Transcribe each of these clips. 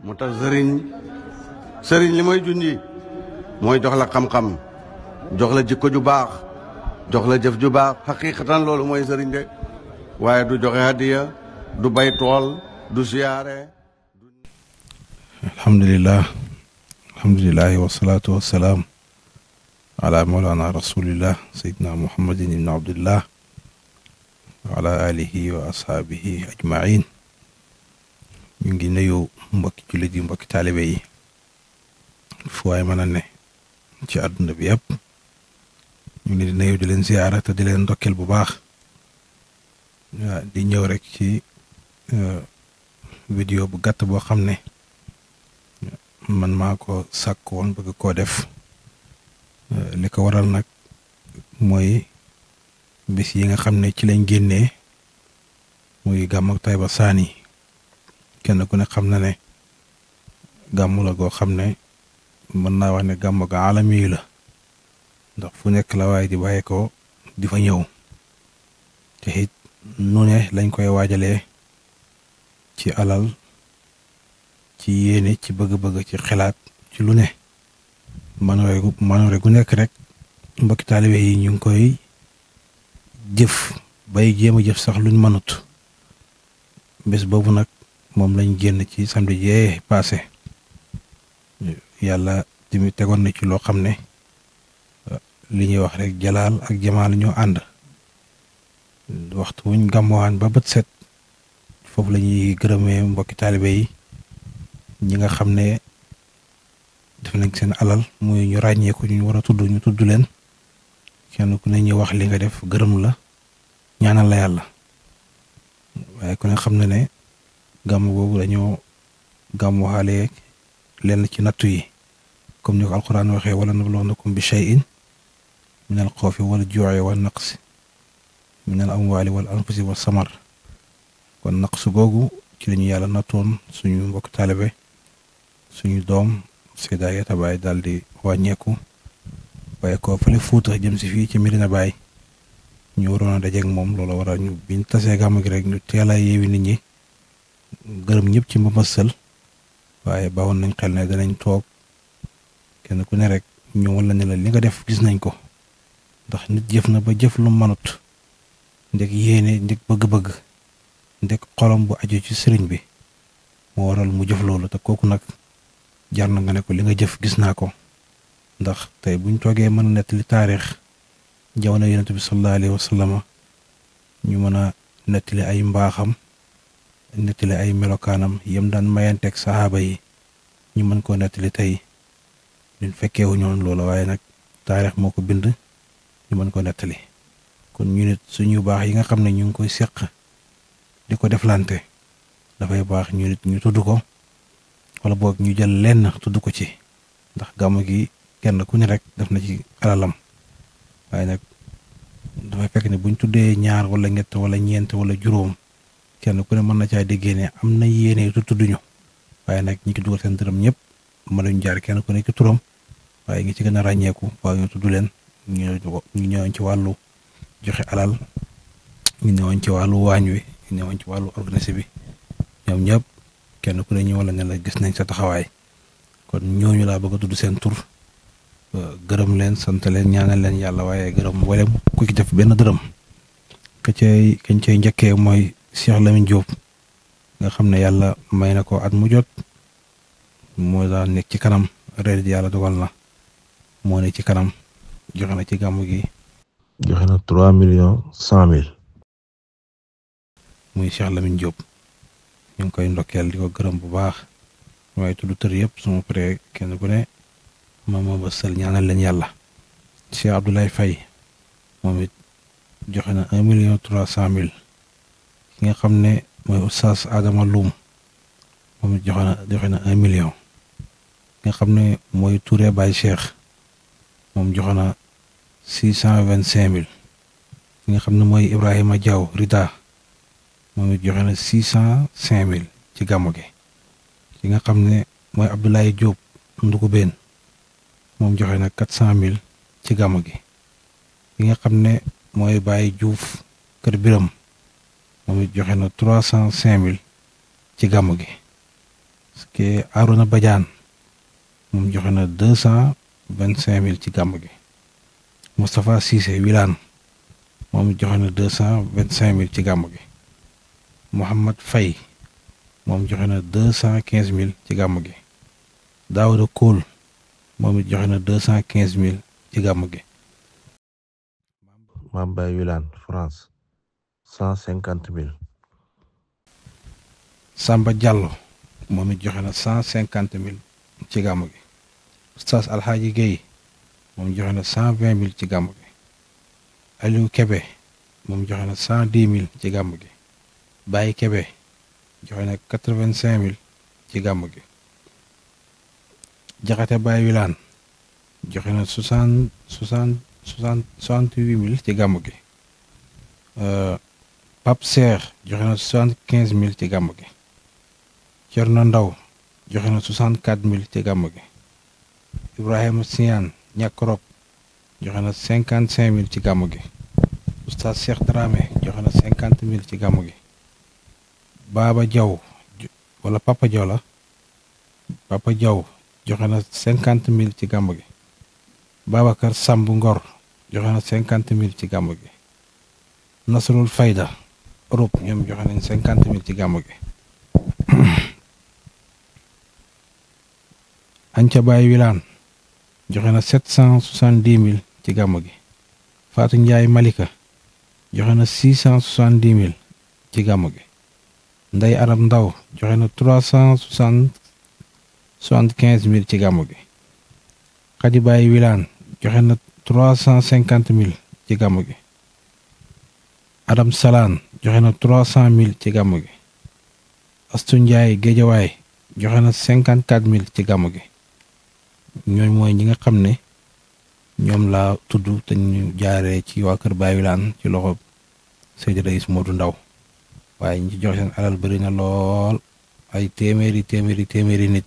moo tax sëriñ li mooy junji mooy jox la xam-xam jox la jikko ju baax jox la jëf ju baax xaqiiqatan loolu mooy sëriñ de waaye du joxe hadiya du bay tool du siyaare. alhamdulillahi wasalaatu wasalaam ala mawlana rasulillah sayidina muhammadin ibn abdillah wa ala alihi wa ashaabihi ajmain. ñu ngi nuyu mbokki jullit yi mbokki taalibe yi fu waay mën a ne ci àdduna bi yëpp ñu ngi di nuyu di leen ziyaara te di leen ndokkeel bu baax di ñëw rek ci vidéo bu gàtt boo xam ne man maa ko sàkk woon bëgg koo def li ko waral nag mooy bis yi nga xam ne ci lañ génnee muy gàmm ak Taïba Saani kenn ku ne xam na ne gàmm la goo xam ne mën naa wax ne gàmm ga alami la ndax fu nekk la waaye di bàyyi ko di fa ñëw te it nu ne lañ koy waajalee ci alal ci yéene ci bëgg-bëgg ci xalaat ci lu ne manoore gu nekk rek mbokki taalibe yi ñu ngi koy jëf bay jéem a jëf sax luñ mënut bés boobu nag moom lañ génn ci samedi jee passé yàlla tamit tegoon na ci loo xam ne li ñuy wax rek jalaal ak jamaal ñoo ànd waxtu wuñ gàmmuwaan ba bët set foofu la ñuy gërëmee mbokki taalibe yi ñi nga xam ne def nañ seen alal muy ñu ràññeeku ñu war a tudd ñu tudd leen kenn ku ne ñu wax li nga def gërëm la ñaanal la yàlla waaye ku ne xam na ne gàmm boobu dañoo gàmmuwaale lenn ci nattu yi comme ni ko alquran waxee wala nabluwannakum bi shay'in min al xawfi wal juu'i wal naqsi min al amwaali wal anfusi wa samar kon naqsu googu ci lañu yàlla nattoon suñu mbokk taalibe suñu doom Seyda Yatta Baye daal di wàññeeku waaye ko fële Fuuta jëm si fii ci Medina Baye ñu waroon a dajeeg moom loolu waral ñu biñ tasee gàmm gi rek ñu teel a yeewi nit ñi gërëm ñëpp ci mbambasal waaye baawoon nañ xel ne danañ toog kenn ku ne rek ñu wala ne la li nga def gis nañ ko ndax nit jëf na ba jëf lu manut ndek yéene ndek bëgg-bëgg ndek xolam bu aju ci sëriñ bi moo waral mu jëf loolu te kooku nag jar na nga ne ko li nga jëf gis naa ko ndax tey buñ toogee mën a nettali taarix jamono yonent bi sallallahu alayhi wa sallam ñu mën a nettali ay mbaaxam nettali ay melokaanam yem daan mayanteeg saxaaba yi ñu mën koo nettali tey ñun fekkeewu ñoon loola waaye nag taarix moo ko bind ñu mën ko nettali kon ñu nit suñu baax yi nga xam ne ñu ngi koy seq di ko deflante dafay baax ñu nit ñu tudd ko wala boog ñu jël lenn tudd ko ci ndax gàmmu gi kenn ku ne rek def na ci alalam waaye nag dafay fekk ne buñ tuddee ñaar wala ñett wala ñeent wala juróom kenn ku ne mën na caa déggee ne am na yéene tudduñu waaye nag ñi ci dugal seen dërëm ñëpp mënuñ jaar kenn ku ne ci turam waaye ngi ci gën a ràññeeku waaye ñu tudd leen ñu ñëwoon ci wàllu joxe alal ñu ñëwoon ci wàllu waañ wi ñu ñëwoon ci wàllu organisé bi ñoom ñëpp kenn ku ne ñu wala ne la gis nañ sa taxawaay kon ñooñu laa bëgg a tudd seen tur gërëm leen sant leen ñaanal leen yàlla waaye gërëm mboolem ku ci def benn dërëm kañ cay njëkkee mooy Cheikh Lamine Diop nga xam ne yàlla may na ko at mu jot moo daan nekk ci kanam ren yàlla dogal na moo ne ci kanam joxe na ci gàmmu gi joxe na 3,100,000 muy Cheikh Lamine Diop ñu ngi koy ndokkeel di ko gërëm bu baax waaye tudd tër yëpp suma paree kenn ku ne ma ba sel ñaanal leen yàlla Cheikh Abdoulaye Faye moom it joxe na 1,300,000 ki nga xam ne mooy Oustaz Adama Loum moom it joxe na 1 million ki nga xam ne mooy Touré Baye Cheikh moom joxe na 625,000 ki nga xam ne mooy Ibrahima Diaw Rida moom it joxe na 605,000 ci gàmmu gi ki nga xam ne mooy Abdoulaye Diop Ndugubeen moom joxe na 400,000 ci gàmmu gi ki nga xam ne mooy Baye Diouf Kër Biram moom it joxe na 305,000 ci gàmmu gi que Arona Badiane moom joxe na 225 000 ci gàmm gi. Moustapha Cissé Wilane moom joxe na 225 000 ci gàmm gi. Mouhamad Faye moom joxe na 215 000 ci gàmm gi. Daouda Koul moom it joxe na 215 000 ci gàmm gi. Mame Baye Wilane France 150 000. Samba Diallo moom it joxe na 150 000 ci gàmm gi. Oustaz Alhaji Gueye moom joxe na 120 000 ci gàmm gi. Aliou Kébé moom joxe na 110 000 ci gàmm gi. Baye Kébé joxe na 85 000 ci gàmm gi. Jaxate Baye Wilane joxe na 68 000 ci gàmm gi. Pape Serre joxe na 75 000 ci gàmm gi. Cerno Ndaw joxe na 64 000 ci gàmm gi. Ibrahima Siane Ñakkorop joxe na 55 000 ci gàmm gi. Oustaz Cheikh Dramé joxe na 50 000 ci gàmm gi. Baba Diaw wala Papa Diaw la Papa Diaw joxe na 50 000 ci gàmm gi. Babacar Samb Ngor joxe na 50 000 ci gàmm gi. Nasrul Fayda Europe ñoom joxe nañ 50 000 ci gàmm gi. Anca Baye Wilane joxe na 770 000 ci gàmm gi. Fatou Ndiaye Malika joxe na 670 000 ci gàmm gi. Ndey Arab Ndaw joxe na 375 000 ci gàmm gi. Khady Baye Wilane joxe na 350 000 ci gàmm gi. Adam Salaan joxe na 300 000 ci gàmm gi. Astu Ndiaye Géejawaay joxe na 54 000 ci gàmm gi. ñooy mooy ñi nga xam ne ñoom laa tudd te ñu jaaree ci waa kër Baye Wilane ci loxo Seydi Rais Modou Ndaw waaye ñi ci joxe seen alal bëri na lool ay téeméeri nit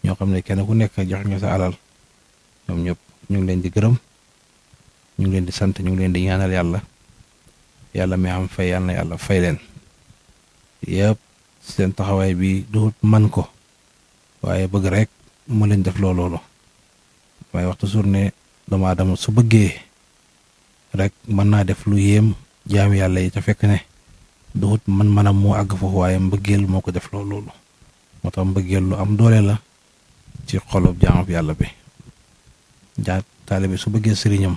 ñoo xam ne kenn ku nekk joxe nga sa alal ñoom ñëpp ñu ngi leen di gërëm ñu ngi leen di sant ñu ngi leen di ñaanal yàlla mi am fay yàlla na yàlla fay leen yëpp seen taxawaay bi du man ko waaye bëgg rek mu leen def loolu waaye waxtu suur ne doomu aadama su bëggee rek mën naa def lu yéem jaami yàlla yi te fekk ne duhut manam moo àgg foofu waaye mbëggeel moo ko def loolu moo tax mbëggeel lu am doole la ci xolub jaamab yàlla bi taalibe su bëggee sëriñam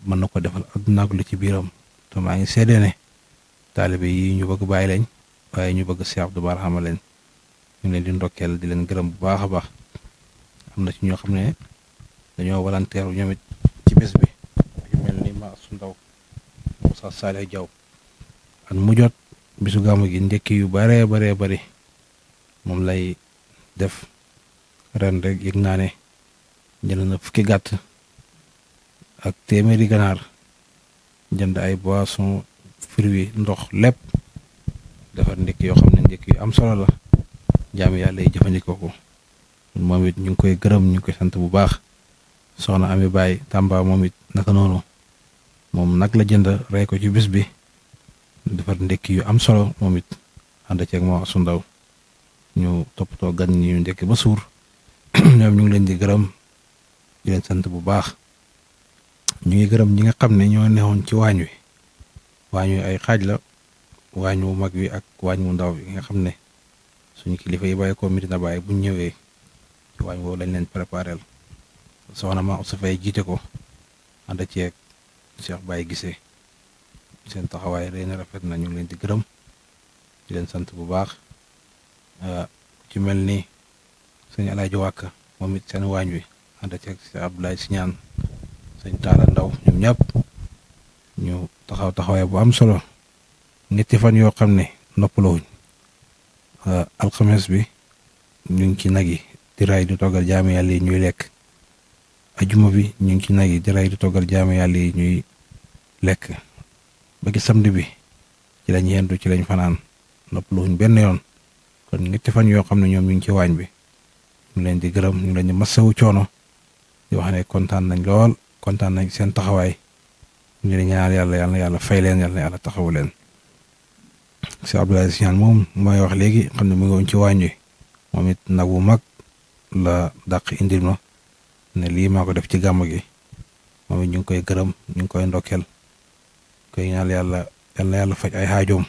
mën na ko defal adduna ak lu ci biiram te maa ngi seede ne taalibe yi ñu bëgg bàyyi lañ waaye ñu bëgg Cheikh Abdou Barhama leen ñu leen di ndokkeel di leen gërëm bu baax a baax am na ci ñoo xam ne dañoo volontaire ñoom it ci bés bi yu mel ni ma su ndaw Moussa Saleh Diaw at mu jot bisu gàmmu gi ndekki yu baree bari moom lay def ren rek yëg naa ne jënd na fukki gàtt ak téeméeri ganaar jënd ay boisson fruits ndox lépp defar ndekki yoo xam ne ndekki yu am solo la jaami yàlla yi jëfandikoo ko moom it ñu ngi koy gërëm ñu ngi koy sant bu baax soxna Ami Baye Tamba moom it naka noonu moom nag la jënd rey ko ci bis bi defar ndekki yu am solo moom it ànd ceeg moo su ndaw ñu toppatoo gan ñi ñu ndekki ba suur ñoom ñu ngi leen di gërëm di leen sant bu baax ñu ngi gërëm ñi nga xam ne ñoo neexoon ci waañ wi ay xaaj la waañ wu mag wi ak waañ wu ndaw bi nga xam ne suñu kilifa yi bàyyi ko Medina Baye buñ ñëwee ci waañ woowu lañ leen préparel soxna ma su fay jiite ko ànd ceeg Cheikh Baye gisee seen taxawaay rey na rafet na ñu ngi leen di gërëm di leen sant bu baax ci mel ni sëñ Alaaji Wàkka moom it seen waañ wi ànd ceeg Cheikh Abdoulaye Siñaan sëñ Taala Ndaw ñoom ñëpp ñu taxawaay bu am solo ñetti fan yoo xam ne noppalawuñ alxames bi ñu ngi ci nag yi di ray di toggal jaamu yàlla yi ñuy lekk ajuma bi ñu ngi ci nag yi di ray di toggal jaamu yàlla yi ñuy lekk ba ci samedi bi ci lañ yendu ci lañ fanaan noppaluwuñ benn yoon kon ñetti fan yoo xam ne ñoom ñu ngi ci waañ bi ñu leen di gërëm ñu leen di masawu coono di wax ne kontaan nañ lool kontaan nañ seen taxawaay ñu leen ñaanal yàlla yàlla fay leen yàlla na yàlla taxawu leen. Cheikh Abdoulaye Siñaan moom mooy wax léegi xam ne mu ngi woon ci waañ wi moom it nag wu mag la dàq indil ma ne lii maa ko def ci gàmm gi moom it ñu ngi koy gërëm ñu ngi koy ndokkeel koy ñaan yàlla yal na yàlla faj ay xaajoom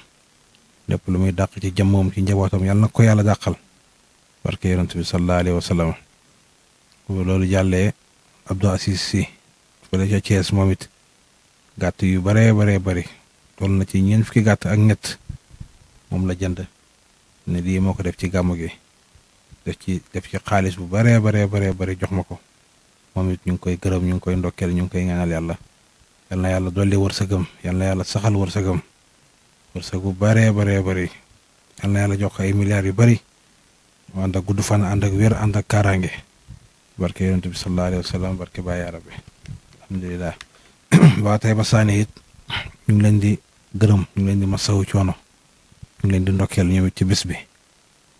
lépp lu muy dàq ci jëmmam ci njabootam yal na ko yàlla dàqal barke yonent bi sallallahu alayhi wa sallam loolu jàllee Abdou Assis si fële ca Thiès moom it gàtt yu baree bari toll na ci ñeent fukki gàtt ak ñett moom la jënd ne lii moo ko def ci gàmm gi def ci xaalis bu baree bari jox ma ko moom it ñu ngi koy gërëm ñu ngi koy ndokkeel ñu ngi koy ñaanal yàlla yal na yàlla dolli wërsëgam yal na yàlla saxal wërsëgam wërsëgu baree bari yal na yàlla jox ko ay milliards yu bari mu ànd ak gudd fan ànd ak wér ànd ak kaaraange barke yonent bi sallallahu alayhi wa sallam barke Baay Yaara bi alhamdulilah waa Taïba Sané it ñu ngi leen di gërëm ñu ngi leen di masawu coono ñu ngi leen di ndokkeel ñoom it ci bés bi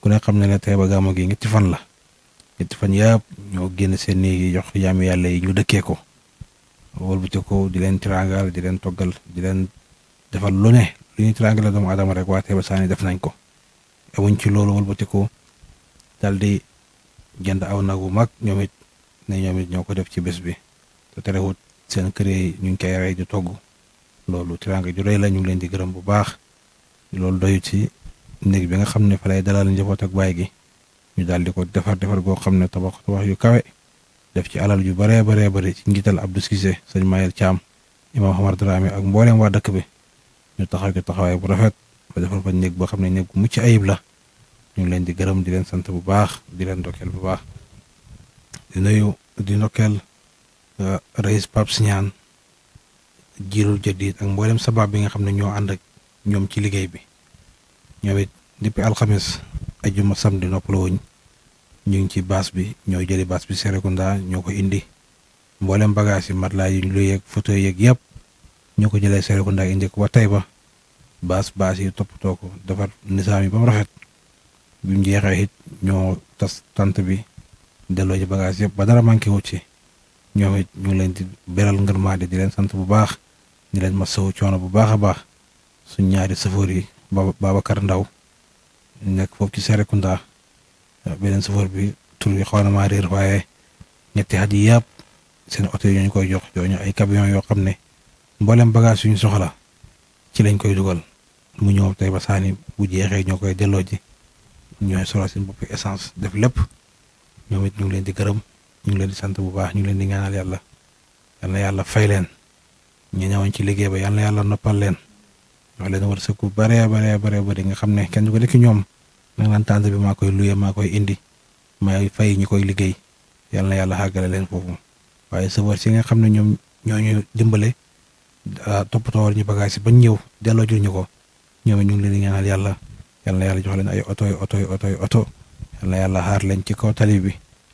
ku ne xam ne ne Taïba gàmmu gi ñetti fan la ñetti fan yëpp ñoo génn seen néeg yi jox jaami yàlla yi ñu dëkkee ko wëlbati ko di leen tiraangal di leen toggal di leen defal lu ne lu ñuy tiraangal doomu aadama rek waa Taïba Sané def nañ ko amuñ ci loolu wëlbati ko daal di jënd aw nag bu mag ñoom it ñoo ko def ci bés bi te terewut seen kër yi ñu ngi koy rey di togg loolu tiraanga ju rëy la ñu ngi leen di gërëm bu baax loolu doyu ci néeg bi nga xam ne fa lay dalal njaboot ak baay gi ñu daal di ko defar goo xam ne tabax yu kawe def ci alal yu bari ci njiital Abdou Cissé sëñ Mayel Thiam imam Hamar Dramé ak mboolem waa dëkk bi ñu taxaw ci taxawaay bu rafet ba defar fa néeg boo xam ne néeg bu mucc ayib la ñu ngi leen di gërëm di leen sant bu baax di leen ndokkeel bu baax di nuyu di ndokkeel Rais Pape Siñaan jiirul jadid ak mboolem sabab bi nga xam ne ñoo ànd ak ñoom ci liggéey bi ñoom it depuis alxames ajuma samedi noppaloo wuñ ñu ngi ci baas bi ñoo jëli baas bi Serekunda ñoo ko indi mboolem bagage yi matelas yi lu yeeg photo yeeg yëpp ñoo ko jëlee Serekunda indi ko ba Taïba baas yi toppatoo ko defar nisaam yi ba mu rafet bi mu jeexee it ñoo tas tant bi delloo ci bagage yëpp ba dara manqué wut ci ñoom it ñu ngi leen di beral ngërmaande di leen sant bu baax di leen masawu coono bu baax a baax suñ ñaari safoor yi Babacar Ndaw nekk foofu ci Serekunda beneen safoor bi tur bi xaw na maa réer waaye ñetti at yi yëpp seen oto yi ñu koy jox ñooñu ay camion yoo xam ne mboolem bagage yu ñu soxla ci lañ koy dugal mu ñëw Taïba Sané bu jeexee ñoo koy delloo ji ñooy solo seen bopp essence def lépp ñoom it ñu ngi leen di gërëm ñu ngi leen di sant bu baax ñu ngi leen di ñaanal yàlla yal na yàlla fay leen ñu ñëwoon ci liggéey ba yal na yàlla noppal leen wax leen wërsëg bu baree nga xam ne kenn du ko nekk ñoom nag naan tànt bi maa koy luye maa koy indi maay fay ñi koy liggéey yal na yàlla xàggale leen foofu waaye sëfër si nga xam ne ñoom ñooñu dimbale toppatoo ñu bagage yi bañ ñëw delloo jul ñu ko ñoom ñu ngi leen di ñaanal yàlla yal na yàlla jox leen ay oto yal na yàlla xaar leen ci kaw tali bi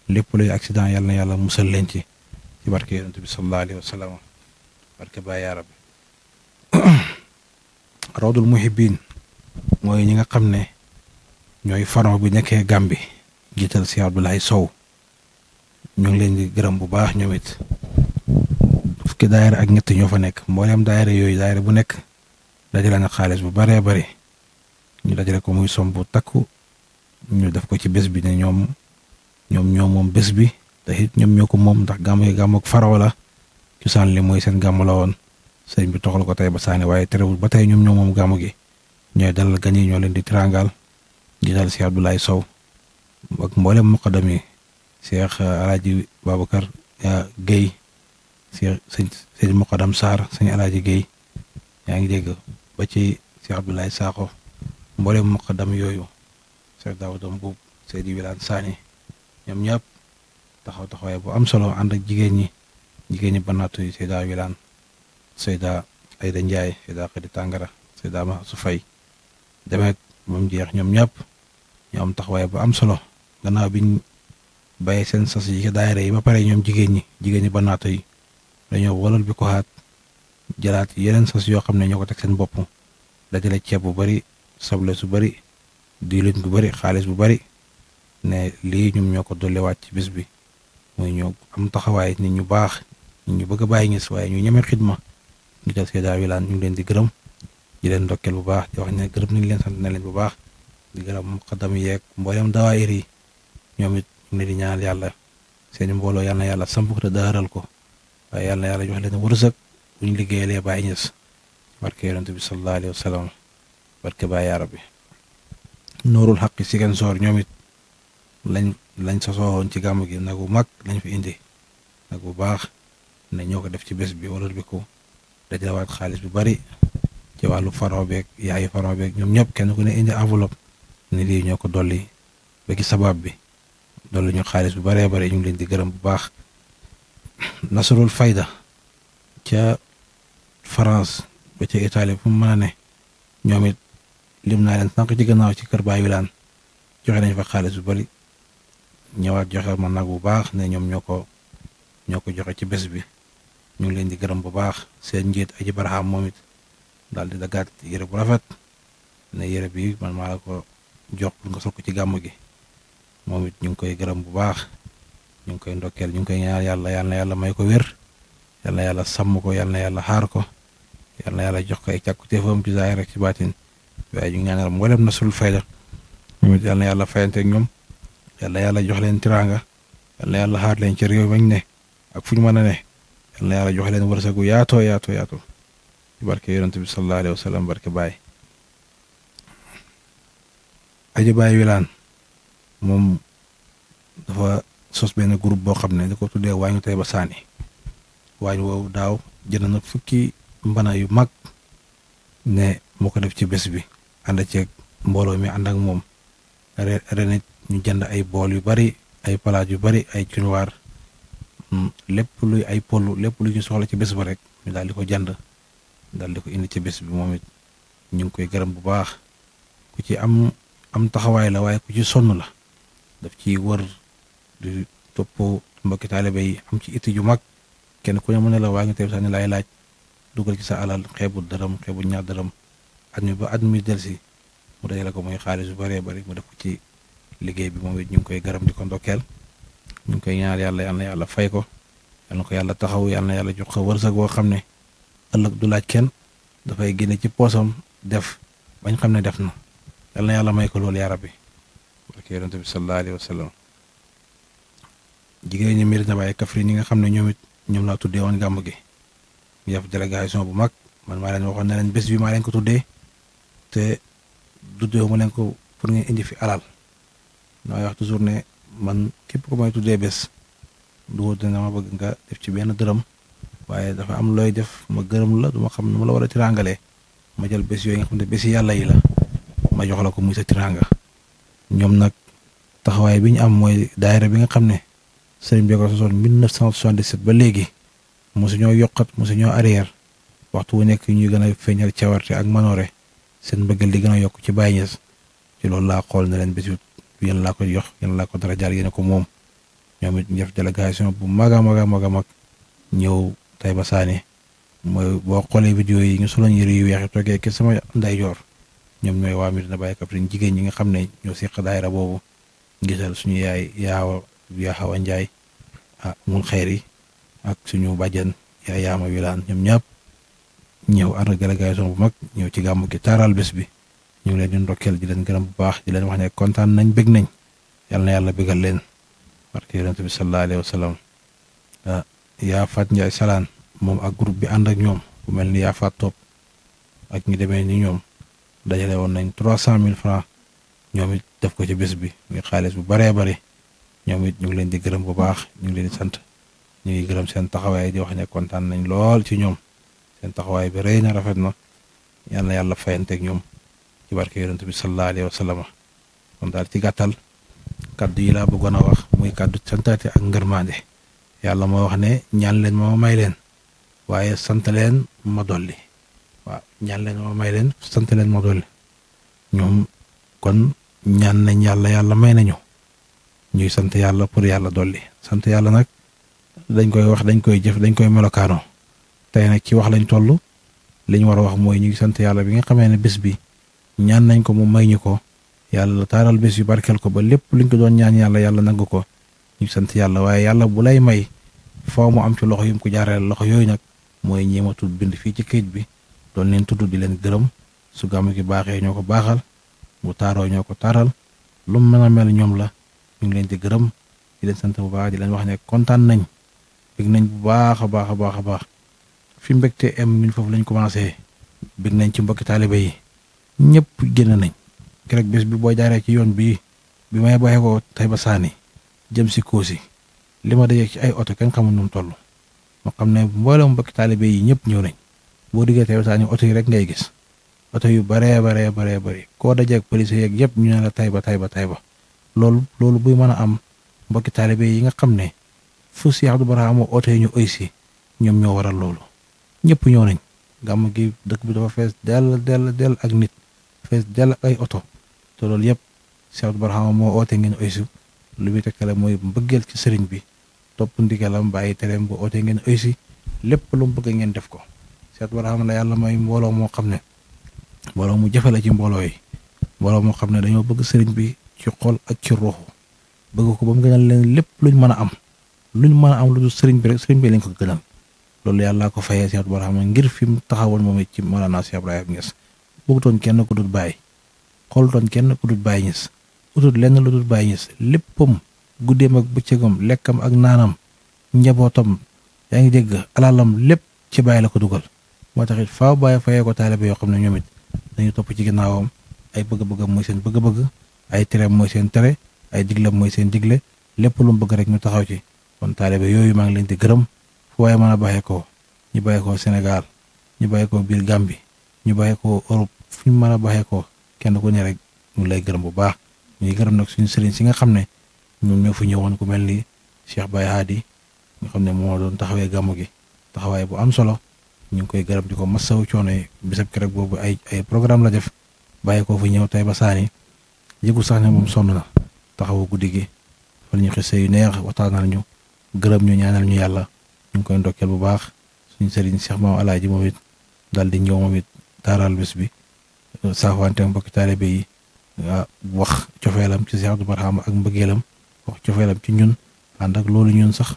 lépp luy accident yal na yàlla musal leen ci barke yonent bi sallallahu alayhi wa sallam barke Baay Yaara bi rawdul muhibbin mooy ñi nga xam ne ñooy faron bi nekkee Gàmbi jiital si Abdoulaye Sow ñu ngi leen di gërëm bu baax ñoom it fukki daayira ak ñett ñoo fa nekk mboolem daayira yooyu daayira bu nekk dajale na xaalis bu baree bari ñu dajale ko muy som bu takku ñu def ko ci bés bi ne ñoom moom bés bi te it ñoom ñoo ko moom ndax gàmm yi gàmm ak faraw la cosaan li mooy seen gàmm la woon sëriñ bi toxal ko Taïba Sané waaye terewul ba tey ñoom ñoo moom gàmm gi ñooy dalal gan yi ñoo leen di tiraangal di dal si Abdoulaye Sow ak mboolem muqaddam yi Cheikh Alaaji Babacar Guèye sëñ muqaddam Sarr sëñ Alaaji Guèye yaa ngi dégg ba ci Cheikh Abdoulaye Sakho mboolem muqaddam yooyu Cheikh Daouda Mbuub Seydi Wilane Sané ñoom ñëpp taxawaay bu am solo ànd ak jigéen ñi banaatu yi Seyda Wilane Seyda Ayda Ndiaye Seyda Khady Tangara Seyda Ma su fay demeet ba mu jeex ñoom ñëpp ñu am taxawaay bu am solo gannaaw biñ bàyyee seen sas yi ci daayira yi ba pare ñoom jigéen ñi banaatu yi dañoo walal bi ko xaat jëlaat yeneen sas yoo xam ne ñoo ko teg seen bopp dajale ceeb bu bari soble su bari diwlin gu bari xaalis bu bari ne lii ñoom ñoo ko dolliwaat ci bis bi muy ñoo am taxawaay nit ñu baax nit ñu bëgg a bàyyi ngis waaye ñu ñeme xidma ñu jël Seyda Wilane ñu ngi leen di gërëm di leen ndokkeel bu baax di wax ne gërëm nañ leen sant na leen bu baax di gërëm muqaddam yeeg mboolem dawaayir yi ñoom it ñu ne di ñaanal yàlla seen mbooloo yal na yàlla samp ko te daaral ko waaye yal na yàlla jox leen wërsëg bu ñu liggéeyalee Baay Ñas barke yonent bi sallallahu alayhi wa sallam barke Baay yaa rabbi Nuurul Xaq Ziguinchor ñoom it lañ sosoowoon ci gàmm gi nag bu mag lañ fi indi nag bu baax ne ñoo ko def ci bés bi wala bi ko dajalewaat xaalis bu bari ci wàllu faro beeg yaayu faro beeg ñoom ñëpp kenn ku ne indi enveloppe ni lii ñoo ko dolli ba ci sabab bi dolli ñu xaalis bu baree bari ñu ngi leen di gërëm bu baax. Nasrul Fayda ca France ba ca Italie fu mu mën a ne ñoom it lim naa leen sànq ci gannaaw ci kër Baay Wilaan joxe nañ fa xaalis bu bari ñëwaat joxe ma nag bu baax ne ñoom ñoo ko joxe ci bés bi ñu ngi leen di gërëm bu baax seen njiit Aji Barham moom it daal di daggaat yére bu rafet ne yére bi man maa la ko jox pour nga sol ko ci gàmm gi moom it ñu ngi koy gërëm bu baax ñu ngi koy ndokkeel ñu ngi koy ñaan yàlla yal na yàlla may ko wér yal na yàlla sàmm ko yal na yàlla xaar ko yal na yàlla jox ko ay càkkutéefam ci zaahir rek ci baatin waaye ñu ngi ñaanal mboolem Nasrul Fayda moom it yal na yàlla fayanteeg ñoom yal na yàlla jox leen tiraanga yal na yàlla xaar leen ci réew mañ ne ak fu ñu mën a ne yal na yàlla jox leen wërsëgu yaatoo ci barke yonent bi sallallahu alayhi wa sallam barke Baay Aji Baay Wilaan moom dafa sos benn groupe boo xam ne da ko tuddee waañu Tayba Saani waañ woowu daaw jënd na fukki mbana yu mag ne moo ko def ci bés bi ànd ceeg mbooloo mi ànd ak moom ren it ñu jënd ay bool yu bari ay palaat yu bari ay cunuwaar lépp luy ay pollu lépp lu ñu soxla ci bés ba rek ñu daal di ko jënd daal di ko indi ci bés bi moom it ñu ngi koy gërëm bu baax ku ci am taxawaay la waaye ku ci sonn la daf ci wër di topp mbokki taalibe yi am ci itti ju mag kenn ku ne mën ne la waa ngi Tayba Saani laay laaj dugal ci sa alal xeebu dërëm xeebu ñaar dërëm at mi ba at mi delsi mu dajale ko muy xaalis bu bëree bëri mu def ko ci liggéey bi moom it ñu ngi koy gërëm di ko ndokkeel ñu ngi koy ñaar yàlla yal na yàlla fay ko yal na ko yàlla taxaw yal na yàlla jox ko wërsëg boo xam ne ëllëg du laaj kenn dafay génne ci poosam def bañ xam ne def na yal na yàlla may ko loolu yaa rabbi barke yonent bi sallallahu alayhi wa sallam jigéen ñi Medina Baye Kaffrine ñi nga xam ne ñoom laa tuddee woon gàmm gi ñu def délégation bu mag man maa leen waxoon ne leen bés bi maa leen ko tuddee te tuddee ma leen ko pour ngeen indi fi alal nooy wax toujours ne man képp ko may tuddee bés du wut ne ma bëgg nga def ci benn dërëm waaye dafa am looy def ma gërëm la du ma xam nu ma la war a tiraangalee ma jël bés yooyu nga xam ne bési yàlla yi la ma jox la ko muy sa tiraanga ñoom nag taxawaay bi ñu am mooy daayira bi nga xam ne sëriñ bi ko sosoon 1977 ba léegi mosu ñoo yokkat mosu ñoo arrière waxtu wu nekk ñuy gën a feeñal cawarte ak manoore seen mbëggal di gën a yokk ci Baay Ñas ci loolu laa xool ne leen bés bi yéen laa ko jox yéen laa ko dara jaar yéen ko moom ñoom it ñu def délégation bu mag a mag ñëw Tayba Saani mooy boo xoolee vidéo yi ñu soloon yëre yu weex yi toogee ki sama ndeyjoor ñoom ñooy waa Medina Baye Kaffrine jigéen ñi nga xam ne ñoo seq daayira boobu gisal suñu yaay Xawa Njaay mul xeer yi ak suñu bàjjen yaay Yaama Wilaan ñoom ñëpp ñëw ànd ak délégation bu mag ñëw ci gàmmu gi taaral bés bi ñu ngi leen di ndokkeel di leen gërëm bu baax di leen wax ne kontaan nañ bég nañ yal na yàlla bégal leen barke yonent bi sallallahu alayhi wa sallam yaa Fat Njaay Salaan moom ak groupe bi ànd ak ñoom ku mel ni yaa Fat Top ak ñi demee ni ñoom dajale woon nañ 300,000 francs ñoom it def ko ci bés bi muy xaalis bu baree bari ñoom it ñu ngi leen di gërëm bu baax ñu ngi leen di sant ñu ngi gërëm seen taxawaay di wax ne kontaan nañ lool ci ñoom seen taxawaay bi rëy na rafet na yal na yàlla fayanteeg ñoom ci barke yonent bi sallallahu alayhi wa sallam kon daal ci gàttal kaddu yi laa bëggoon a wax muy kaddu santaate ak ngërmaande yàlla moo wax ne ñaan leen ma may leen waaye sant leen ma dolli waaw ñaan leen ma may leen sant leen ma dolli ñoom kon ñaan nañ yàlla may nañu ñuy sant yàlla pour yàlla dolli sant yàlla nag dañ koy wax dañ koy jëf dañ koy melokaanoo tey nag ci wax lañ toll li ñu war a wax mooy ñu ngi sant yàlla bi nga xamee ne bés bi ñaan nañ ko mu may ñu ko yàlla taaral bés yu barkeel ko ba lépp luñ ko doon ñaan yàlla nangu ko ñu sant yàlla waaye yàlla bu lay may foo mu am ci loxo yu mu ko jaareel loxo yooyu nag mooy ñeematul bind fii ci këyit bi doon leen tudd di leen gërëm su gàmmu gi baaxee ñoo ko baaxal bu taaroo ñoo ko taaral lu mu mën a mel ñoom la ñu ñu ngi leen di gërëm di leen sant bu baax di leen wax ne kontaan nañ bég nañ bu baax a baax a baax a baax fi mbégte am ñun foofu lañ commencé bég nañ ci mbokki taalibe yi ñëpp génn nañ keroog bés bi boo jaaree ci yoon bi may baxee ko Taïba Saani jëm si Koosi li ma dajee ci ay oto kenn xamul nu mu toll moo xam ne mboolem mbokki taalibe yi ñëpp ñëw nañ boo diggee Taïba Saani oto yi rek ngay gis oto yu baree bëri koo dajeeg police yeeg yëpp ñu ne la Taïba loolu buy mën a am mbokki taalibe yi nga xam ne fu Cheikh Abdou Barham oto yi ñu ëy si ñoom ñoo waral loolu ñëpp ñëw nañ gàmm gi dëkk bi dafa fees dell ak nit fees dell ak ay oto te loolu yëpp Cheikh Abdou Barham moo oote ngeen ëy si lu muy tekkale mooy mbëggeel ci sëriñ bi topp ndigalam bàyyi tereem bu oote ngeen ëy si lépp lu mu bëgg ngeen def ko Cheikh Abdou Barham la yàlla may mbooloo moo xam ne mbooloo mu jafe la ci mbooloo yi mbooloo moo xam ne dañoo bëgg sëriñ bi ci xol ak ci ruuxu bëgg ko ba mu gënal leen lépp luñ mën a am lu dul sëriñ bi rek sëriñ bi lañ ko gënal loolu yàlla ko fayee Cheikh Abdou Barham ngir fi mu taxawoon moom it ci Mawlana Cheikh Ibrahima Niass bëggutoon kenn ku dul bàyyi xoolutoon kenn ku dul bàyyi Niass utut lenn lu dul bàyyi Niass léppam guddeem ak bëccëgam lekkam ak naanam njabootam yaa ngi dégg alalam lépp ci bàyyi la ko dugal moo tax it faaw bàyyi fayee ko taalibe yoo xam ne ñoom it dañu topp ci ginnaawam ay bëgg-bëggam mooy seen bëgg-bëgg ay tereem mooy seen tere ay diglam mooy seen digle lépp lu mu bëgg rek ñu taxaw ci kon taalibe yooyu maa ngi leen di gërëm fu waaye mën a bàyyee ko ñu bàyyee ko Sénégal ñu bàyyee ko biir Gambie ñu bàyyee ko Europe fu ñu mën a bàyyee ko kenn ku ne rek ñu lay gërëm bu baax ñuy gërëm nag suñu sëriñ si nga xam ne ñoom ñoo fi ñëwoon ku mel ni Cheikh Baye Hadi nga xam ne moo doon taxawee gàmmu gi taxawaay bu am solo ñu ngi koy gërëm di ko masawu coono yi bisab keroog boobu ay programme la def bàyyi ko fi ñëw Taïba Saani yëgu sax ne moom sonn na taxawu guddi gi fan ñu xise yu neex waxtaanal ñu gërëm ñu ñaanal ñu yàlla ñu ngi koy ndokkeel bu baax suñu sëriñ Cheikh Maam Alaaji moom it daal di ñëw moom it taaral bés bi saafante mbokki taalibe yi wax cofeelam ci Cheikh Abdou Barham ak mbëggeelam wax cofeelam ci ñun ànd ak loolu ñun sax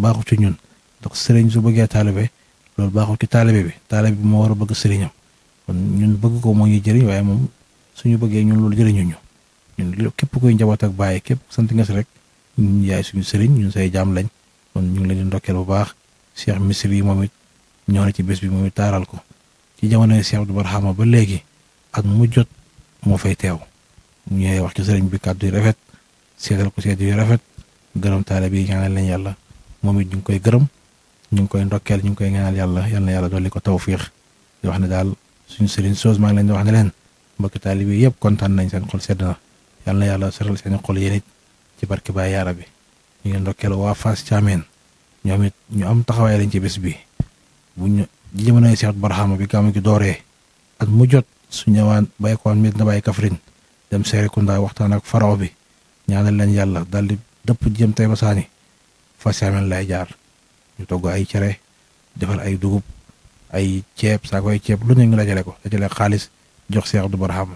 baaxul ci ñun ndax sëriñ su bëggee taalibe loolu baaxul ci taalibe bi moo war a bëgg sëriñam kon ñun bëgg ko moo ñuy jëriñ waaye moom suñu bëggee ñun loolu jëriñu ñun képp koy njaboot ak bàyyi képp sant nga si rek ñun yaay suñu sëriñ ñun say jaam lañ kon ñu ngi leen di ndokkeel bu baax Cheikh Misri yi moom it ñëw na ci bés bi moom it taaral ko ci jamonoy Cheikh Abdou Barham ba léegi ak mu jot moo fay teew mu ñëwee wax ci sëriñ bi kàddu yu rafet seetal ko seet yu rafet gërëm taalibe yi ñaanal leen yàlla moom it ñu ngi koy gërëm ñu ngi koy ndokkeel ñu ngi koy ñaanal yàlla yal na yàlla dolli ko tawfiix di wax ne daal suñu sëriñ soos maa ngi leen di wax ne leen mbokki taalibe yi yëpp kontaan nañ seen xol sedd na yal na yàlla seral seen xol yéen it ci barke Baay Yaara bi ñu ngi ndokkeel waa Fass Thiamène ñoom it ñu am taxawaay lañ ci bés bi bu ñu ji jamonoy Cheikh Barham bi gàmmu gi dooree at mu jot su ñëwaan bàyyi ko woon mit na bàyyi Kaffrine dem Serekunda waxtaan ak faraw bi ñaanal leen yàlla daal di dëpp jëm Taïba Saani Fass Thiamène lay jaar ñu togg ay cere defal ay dugub ay ceeb saako ay ceeb lu ne ñu dajale ko dajale xaalis jox Cheikh Abdou Barham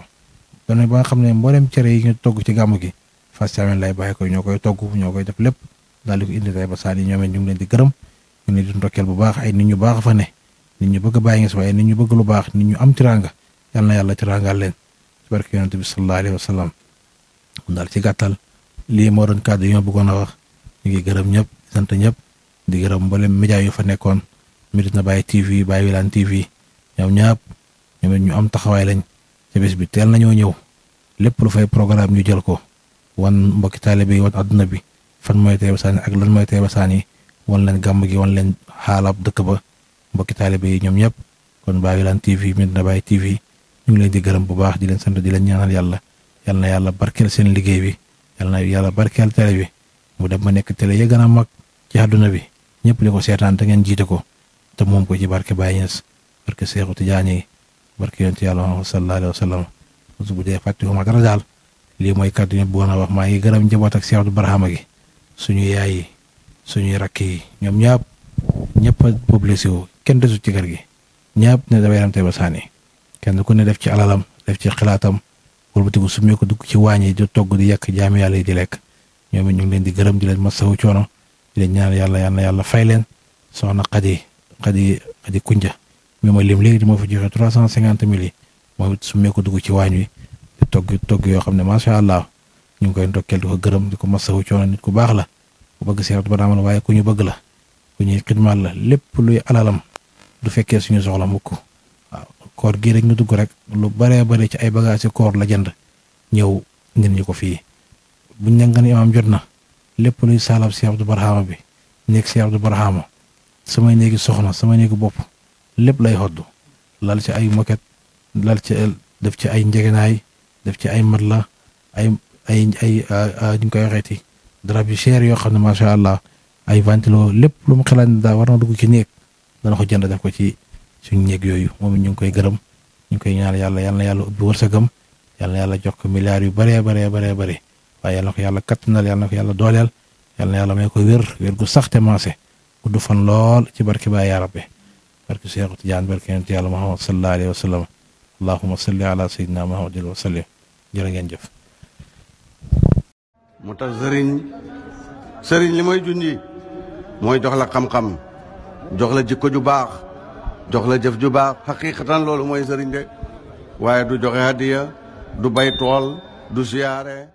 doone ba nga xam ne mboolem cere yi ñu togg ci gàmmu gi Fass Thiamène lay bàyyi ko ñoo koy togg ñoo koy def lépp daal di ko indi Taïba Saani ñoom it ñu ngi leen di gërëm ñu ngi leen di ndokkeel bu baax ay nit ñu baax fa ne nit ñu bëgg a bàyyi ngeen si waaye nit ñu bëgg lu baax nit ñu am tiranga yal na yàlla tirangal leen ci barke yonent bi sallallahu alayhi wa sallam daal ci gàttal lii moo doon kàddu yi ma bëggoon a wax ñu ngi gërëm ñëpp di sant ñëpp di gërëm mboolem média yu fa nekkoon Medina Baye TV Baye Wilane TV ñoom ñëpp ñoom it ñu am taxawaay lañ ci bés bi teel nañoo ñëw lépp lu fay programme ñu jël ko wan mbokki taalibe yi wan adduna bi fan mooy Taïba Saani ak lan mooy Taïba Saani wan leen gàmm gi wan leen xaalab dëkk ba mbokki taalibe yi ñoom ñëpp kon Baye Wilane TV Medina Baye TV ñu ngi leen di gërëm bu baax di leen sant di leen ñaanal yàlla yal na yàlla barkeel seen liggéey bi yal na yàlla barkeel télé bi mu dem ba nekk télé ya gën a mag ci àdduna bi ñëpp di ko seetaan te ngeen jiite ko te moom ko ci barke Baye Niass barke Seexu Tijaani barke yonent yàlla Muhammad sallallahu alayhi wa sallam bu dee fàttewuma dara daal lii mooy kàddu yi bëggoon a wax maa ngi gërëm njaboot ak Cheikh Abdou Barham gi suñu yaay yi suñuy rakk yi ñoom ñëpp a publicité wu kenn desu ci kër gi ñëpp ne damay dem Taïba Saani kenn ku ne def ci alalam def ci xalaatam wëlbatiku sumee ko dugg ci waañ yi di togg di yekk jaami yàlla yi di lekk ñoom it ñu ngi leen di gërëm di leen masawu coono di leen ñaan yàlla yal na yàlla fay leen soxna Xadi Kunja mi ma lim léegi di moo fi joxe 350 000 yi moom it sumee ko dugg ci waañ wi di togg yoo xam ne macha allah ñu ngi koy ndokkeel di ko gërëm di ko masawu coono. nit ku baax la ku bëgg Cheikh Abdou Barhama la waaye ku ñu bëgg la ku ñuy xidmaal la lépp luy alalam du fekkee suñu soxla mukk. waaw koor gii rek ñu dugg rek lu baree bare ci ay bagages ci koor la jënd ñëw ngeen ñu ko fii buñ ne nga ni imaam jot na lépp luy saalab Cheikh Abdou Barhama bi néeg Cheikh Abdou Barhama samay néegi soxna samay néegi bopp lépp lay xoddu lal ci ay moquette lal ci def ci ay njegenaay def ci ay matla ay ñu koy waxeeti darab yu cher yoo xam ne macha allah ay ventilo lépp lu mu xalaat daa war na dugg ci néeg dana ko jënd def ko ci suñu néeg yooyu moom ñu ngi koy gërëm ñu ngi koy ñaan yàlla yal na yàlla ubbi wërsëgam yal na yàlla jox ko milliards yu bëree bëri waaye yal na ko yàlla kattanal yal na ko yàlla dooleel yal na yàlla may ko wér gu sax te maase gudd fan lool ci barke Baay yaa rabbi barke Cheikh Tidiane barke yonent yàlla Muhammad sallallahu alayhi wa sallam allahumma salli ala sayyidina Muhammadin wa sallim jërë ngeen jëf. mu tax sëriñ li mooy junji mooy jox la xam-xam jox la jikko ju baax jox la jëf ju baax xaqiiqatan loolu mooy sëriñ de waaye du joxe hadiya du bay tool du siyaare